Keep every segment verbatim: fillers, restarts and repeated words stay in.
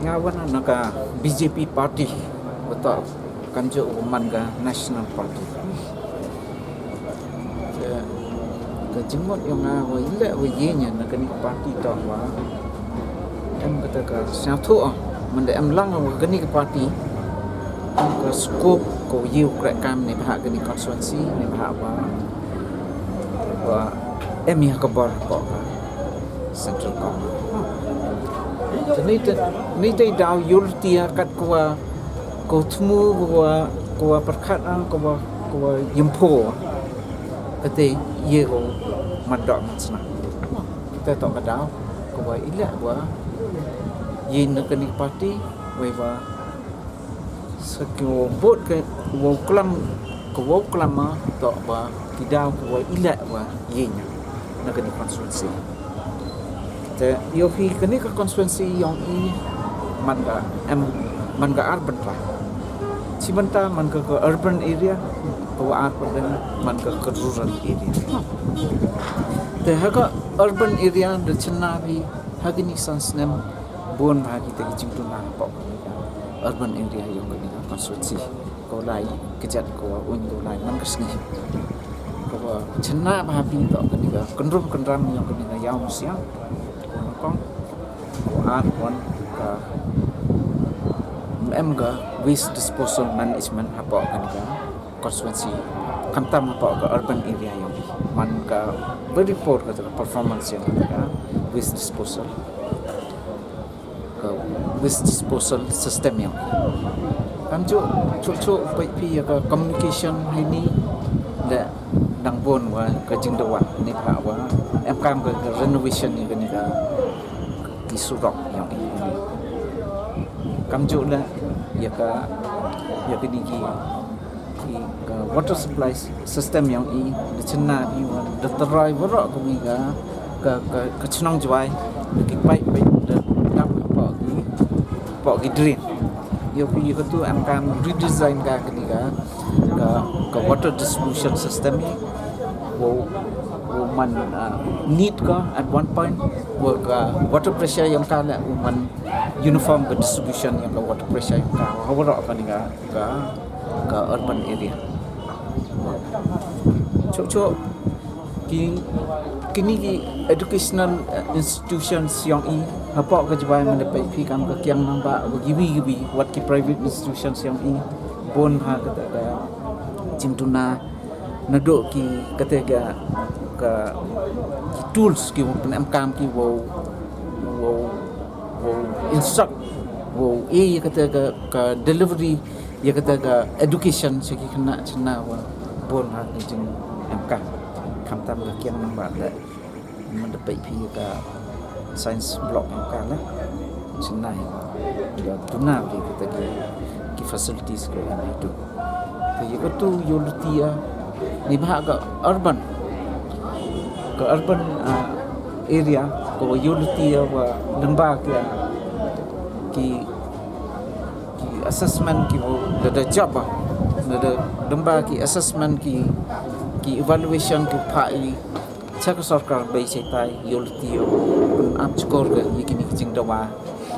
Nga wan na ka B J P party, wa toh kamjooh wa man ka National Party. Ka, ka jingmut yong nga wa i leh wa ye nga na kani ka party toh wa em kata ka sñiawthooh, man da em lang wa kani ka party em ka scope ko ye u kreh kam neibhah kani constituency, neibhah wa, wa em ya ka bor ko ka Central Government. Te ni te, ni te daw yur tia kat ko wa, ko thmu ko wa, ko wa pyrkhat ang ko wa, ko wa yempho. Kate ye ko mandok mansna. Te toh ka daw ko wa i leh wa ye na kani party, wei wa sa ki wow vote ka wow klam, ka wow klam ma toh wa ki daw ka wa i leh wa ye nga na kani constituency. Te yow phi kani ka constituency yong i man ka em, man ka ar bynta. Chi bynta man ka, ka urban area, ka wa ar bynta man ka, ka rural area. Te ha ka urban area da chynna phi ha kini san snem bun bha kita ki jingduna hapoh kani ka urban area yong kani ka constituency. Ko lai kjat ko wa un ko lai man ka sngi. Ko wa chynna bha phi toh kani ka kynrum kynram yong kani ka Iawmusiang. Ko nyngkong, ko ar wan ka em ka waste disposal management hapoh kani ka constituency. Khamtam hapoh ka urban area yong i. Man ka very poor ka performance yong ka waste disposal. Ka waste disposal system yong i. Kamjooh, chooh chooh pait phi ya ka communication heini, da dang bun wa ka jingdawa neibhah wa em kam ka, ka renovation ya kani ka, ki surok yong i. Kamjooh la ya ka, ya kani ki, ki, ka water supply system yong i, da chynna i wa da trai waroh kani ka, ka, ka, ka chnong Jwai, da ki pipe, pipe da dap hapoh ki, hapoh ki drain. Yow phi ya katu em kam redesign ka kani ka, ka, ka water distribution system i. Wow, wow man, ah, neat ka at one point, wa ka water pressure yong ka la wow man uniform ka distribution yong ka water pressure yong ka ha waroh kani ka, ka, ka urban area. Chooh chooh ki, kini ki educational, eh, institutions yong i hapoh ka Jwai, man da pait phi kam ka Kiang Nangbah, wa kiwi kiwi, wat ki private institutions yong i, bun bha kata ka jingduna, naduh ki kata ka, ka, ki tools ki wow pynemkam ki wow, wow, wow instruct, wow e ya kata ka, ka delivery ya kata ka education cha ki khynnah chynna wa bun ha ki jingem ka. Khamtam ka Kiang Nangbah le, man da pait phi ka science block em ka le, chynna ya duna ki kata ki, ki facilities ko em itu. Te ya katu yow luti ya neibhah ka urban, ka urban, ah, area ko yow luti ya wa lyngba ki, ki ki assessment ki wow, lada jop ba, lada lyngba ki assessment ki, ki evaluation ki phah i cha ka sorkar bei chaitai, yow luti yow pynap chkor ka ya kini ki jingdawa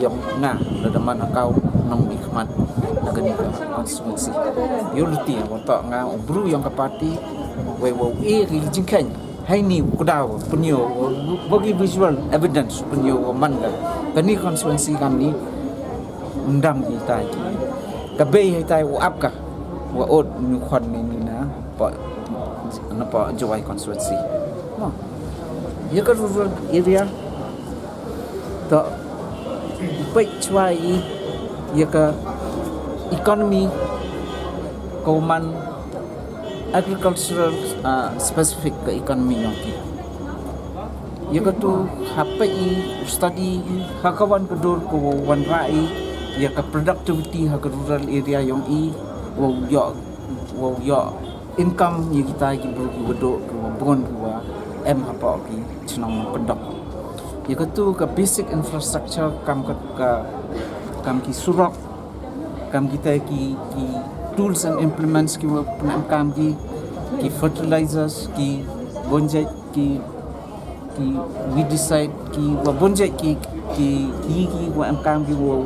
yong nga, lada man ka u nongmihkhmat na kani ka constituency. Yow luti wa toh nga u bru yong ka party, wei wow e ki jingkheiñ. Heini u kdaw pynyoo wa ki visual evidence pynyoo wa man ka kani constituency kamni, ym dam ki tai ki. Ka bei heitai u ap ka wa ot ñu khon ni ni na. Poi, na poi Jowai constituency. Mo. Ya ka rural area. To poi chwa i ya ka economy ko man agricultural, ah, specific ka economy yong ki. Ya ka tu hapoi i study i ha ka wan ka dur ko wan rai ya ka productivity ha ka rural area yong i, wow yoh, wow yoh income ya kita ki bru ki wa duk ki wa bun ki wa em hapoh ki chnong Nongkyndong. Ya ka tu ka basic infrastructure kam ka, ka kam ki surok, kam kita ki, ki tools and implements ki wa pynam kam ki, ki fertilizers, ki bonjai, ki, ki weedicide, ki wa bonjai, ki, ki, ki, ki wa em kam ki wa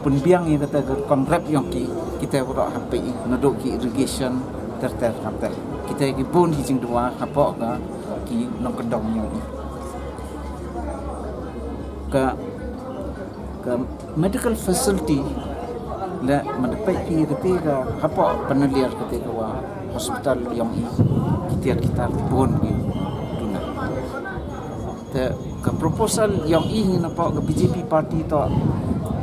pynbiang ya kata ka kam rep yong ki, kita wa roh hapoi i, nadooh ki irrigation, ter ter kam ter. Kita ki bun ki jingdawa hapoh ka ki Nongkyndong yong i. Ka, ka medical facility le man da poi phi kate ka hapoh Panaliar kate ka wa hospital yong i, ki tiar ki tar bun ki duna. Te ka proposal yong i hi napoh ka B J P party to,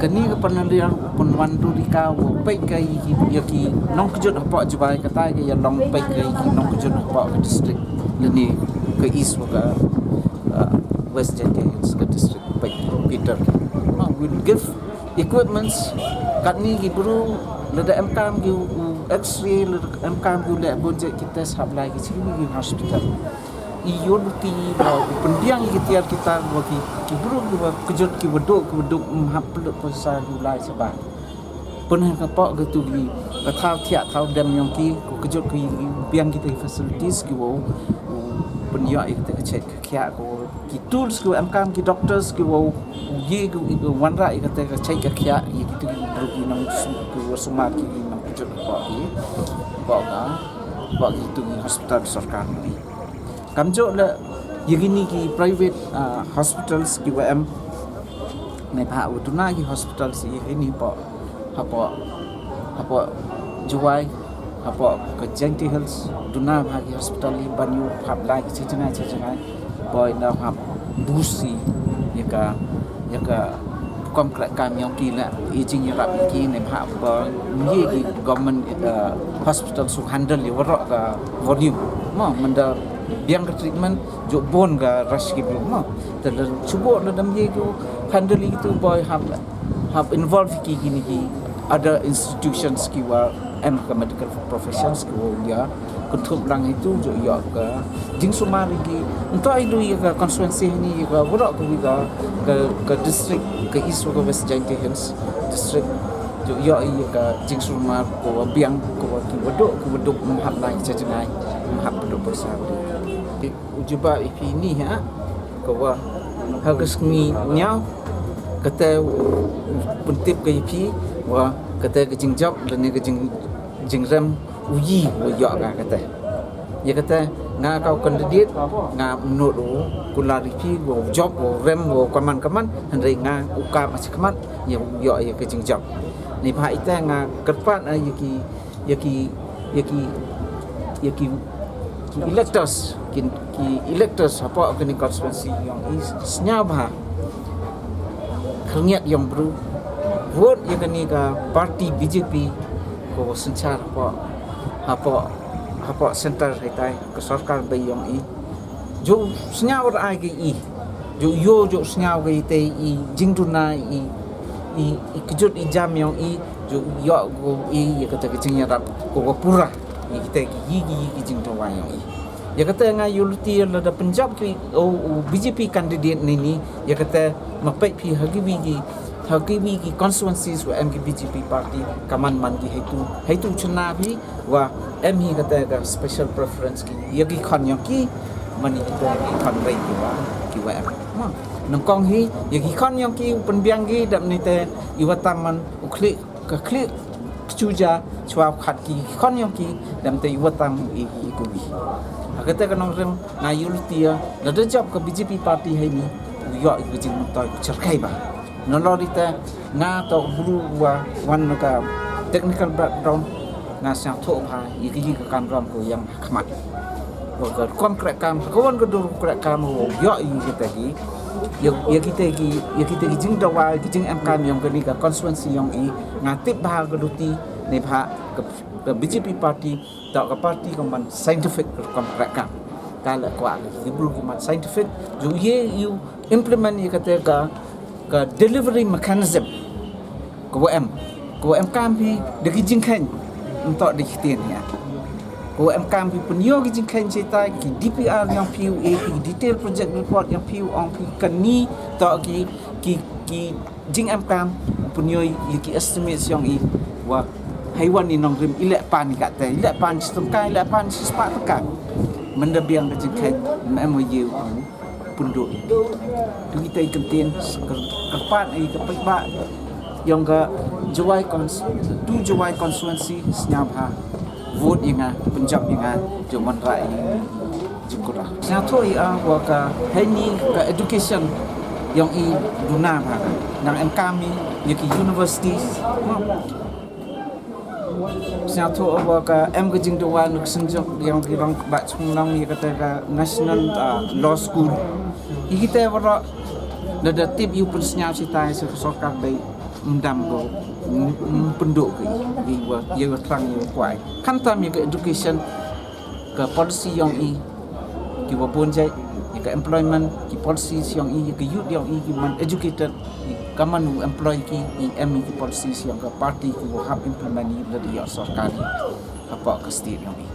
kani ka Panaliar pynwan du di ka wa poi ka i ki, ya ki nongkjut hapoh Jowai, kata ka ya long poi ka i ki nongkjut hapoh ka district, lane ka east wa ka, uh, West Jaintia Hills ka district. Poi ki Peter. Ah, we'll give equipments, katni ki bru, lada em kam ki u x-ray, lada em kam ki u leh bonjai ki test hap lai ki chi ki hospital. I yoh luti wa pynbiang ki tiar ki tar wa ki, ki bru ki wa kjut ki wa duk, ki wa duk, mm, hap pynlut poisa ki u lai chaba. Pynheh ka pok ka tu ki, ka thaw thiah thaw dem yong ki, ko kjut ki biang ki te facilities ki wow, wow pynyoh i te ka chait ka khiah ko, ki tools ki wow em kam, ki doctors ki wow, wow ye ki wow wanrah i ka te ka chait ka khiah, i ki tu ki bru ki nang su-, ki wow sumar ki, ki nang kjut ka pok ki, pok ka, pok ki tu ki hospital sorkar ni. Kamjooh le, ya kini ki private, ah, hospitals ki wa em. Neibhah wa duna ki hospitals ya kini pok, hapoh, hapoh Jowai, hapoh ka Jaintia Hills, duna bha ki hospital i ban yoh hap lai ki chi jngai, chi jngai. Boi da hap boost i, ya ka, ya ka kam kreh kam yong ki le, i jingyarap ya ki neibhah wa ye ki government, eh, hospital su handle ya waroh ka volume. Mo, man da biang ka treatment, jooh bun ka rush ki bru. Mo, te le chuboh le dam ye ki handle ki tu boi hap, hap involve ki kini ki other institutions ki wa em ka medical professions ki wow ya kynthup lang itu, jooh yoh ka jingsumar i ki. Nto i du ya ka constituency ni, ya ka waroh ka wi ka, ka, ka district, ka East wa ka West Jaintia Hills District, jooh yoh i ya ka jingsumar ko wa biang, ko wa ki wa duk, ki wa duk, mm, hap lai cha jngai, mm, hap duk poisa. U jubab i phi ni ha, ka wa, ha ka sngi ñiaw, kate u pyntip ka i phi, wa kate ka jingjop, lane ka jing, jingrem, u yi, wa yoh ka kate. Ya kate, nga ka u candidate, nga mut u kular i phi, wa u jop, wa u rem, wa u kaman kaman, hynrei nga u kam achi khmat, ya u yoh ya ka jingjop. Neibhah ite nga kyrpad, eh, ya ki ya ki, ya ki, ya ki, ki electors, ki, ki electors hapoh kani constituency yong i, sñiaw bha. Khyrngiat yong bru. Vote ya kani ka party B J P ko synchar hapoh, hapoh, hapoh center heitai, ka sorkar bei yong i. Jooh sñiaw ra ai ka i. Jooh yoh, jooh sñiaw ka i te i jingduna i, i, i kjut i jam yong i, jooh yoh ko i, ya kate ka jingyarap ko wa pura. I kite ki, i ki, i ki jingdawa yong i. Ya kate nga yoh luti lada pynjop ki, o, o B J P candidate ni ni, ya kate ma peit phi ha ki wi ki, ha ki wi ki constituencies wa em ki B J P party, kaman man ki heitu, heitu chna phi, wa em hi kate ka special preference ki, ya ki khon yong ki, man i ki khon rei ki wa, ki wa em. Ma, nyngkong hi, ya ki khon yong ki, u pynbiang ki, dap ni te, i wa tam man, u khlieh, ka khlieh, ka chuja, chwa u khat ki, ki khon yong ki, dap te i wa tam, i, i ku wi. Ha kate ka nongrim, nga yoh luti ya, lada jop ka B J P party hei ni, u yoh i ka jingmyntoi, u cherkai ba. Nalor ite, nga toh u bru wa wan na ka technical background, Nga sñiawthooh bha ya ki, ki ka kamram ko yong ha khmat. Wa ka rukom krehkaam, ka wan ka dur krehkaam wow yoh ya kita ki, ya, ya kita ki, ya kita ki jingdawa, ki jingemkaam yong kani ka constituency yong i, nga tip bha ka luti, neibhah ka, ka B J P party toh ka party ka man scientific ka rukom krehkaam. Ka leh kwah ki bru ki man scientific, jooh ye u implement ya kata ka, ka delivery mechanism. Ka wa em, ka wa emkaam phi da ki jingkheiñ, ymtoh da ki ktien ya. Ka wa emkaam phi pynyoh ki jingkheiñ chita, ki D P R yong phi u e, ki detail project report yong phi u ong phi, kani toh ki, ki, ki jingemkaam, pynyoh ya ki estimates yong i, wa heiwan i nongrim i leh pan i katte, i leh pan chi tyngka, i leh pan chi spah tyngka. Manda biang ka jingkheiñ, em wa ye u pynduh. Tu kita i kyntien, kyrpad i ka paidbah yong ka Jowai cons-, tu Jowai constituency, sñiawbha vote ya nga, pynjop ya nga, jooh wanrah i jingkyrkhu. Sñiawthooh i a wa ka heini ka education yong i duna bha ka. Nang emkaam i ya ki universities. Sñiawthooh wa ka em ka jingdawa na ka synjuk yong ki rong bad chungnong ya kata ka National, ah, Law School. I kita waroh, lada tip yow pynsñiaw chita sa ka sorkar bei, ym dam ko, ym, ym pynduh ko i, i wa, ya wa thrang ya wa kwai. Khamtam ya ka education, ka policy yong i, ki wa boon jait, ya ka employment, ki policies yong i, ya ka youth yong i, ki man educated, i kaman u employ ki, i em i ki policies yong ka party ki wa hap implement i lada yoh sorkar i hapoh ka state yong i.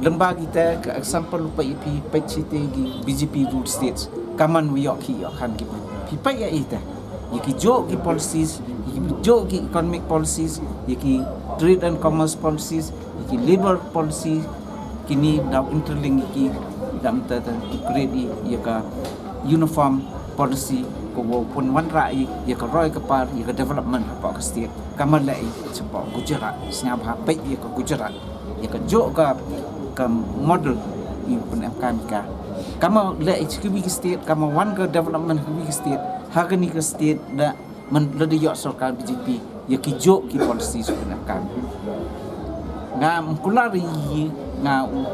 Lyngba kita ka example u pait i phi, pait chite ki B J P ruled states, kaman wa yoh ki yoh khan ki bru. Phi pait ya ita. Ya ki jooh ki policies, ya ki jooh ki economic policies, ya ki trade and commerce policies, ya ki labor policy, kini daw interlink ya ki, da mynta te ki create i ya ka uniform policy ko wow pynwanrah i ya ka roi ka par, ya ka development hapoh ka state. Kaman leh i chapoh Gujarat, sñiawbha pait ya ka Gujarat, ya ka jooh ka, ka model i pynemkaam ka. Kaman leh i cha kiwi ki state, kaman wan ka development kiwi ki state, ha kani ka state da man lada yoh sorkar B J P, ya ki jooh ki policies u pynemkaam. Ngam kular i, nga u,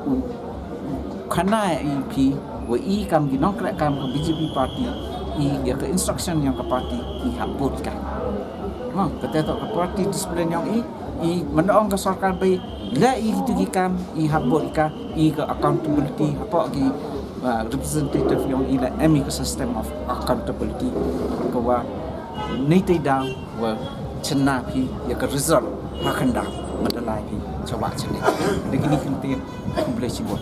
u khana i phi, wa i kam ki nongkrehkaam ka B J P party, i ya ka instruction yong ka party, i hap bood ka. Ma, kata toh ka party discipline yong i, i man da ong ka sorkar bei, leh i kitu ki kam, i hap bood ka, i ka accountability, hapoh ki, uh, representative yong i leh em i ka system of accountability. Ka wa, neite daw, wa chna phi ya ka result, ha khyndaw, man da lai phi chawa chna. Da kini ki kyntien, khublei chibun.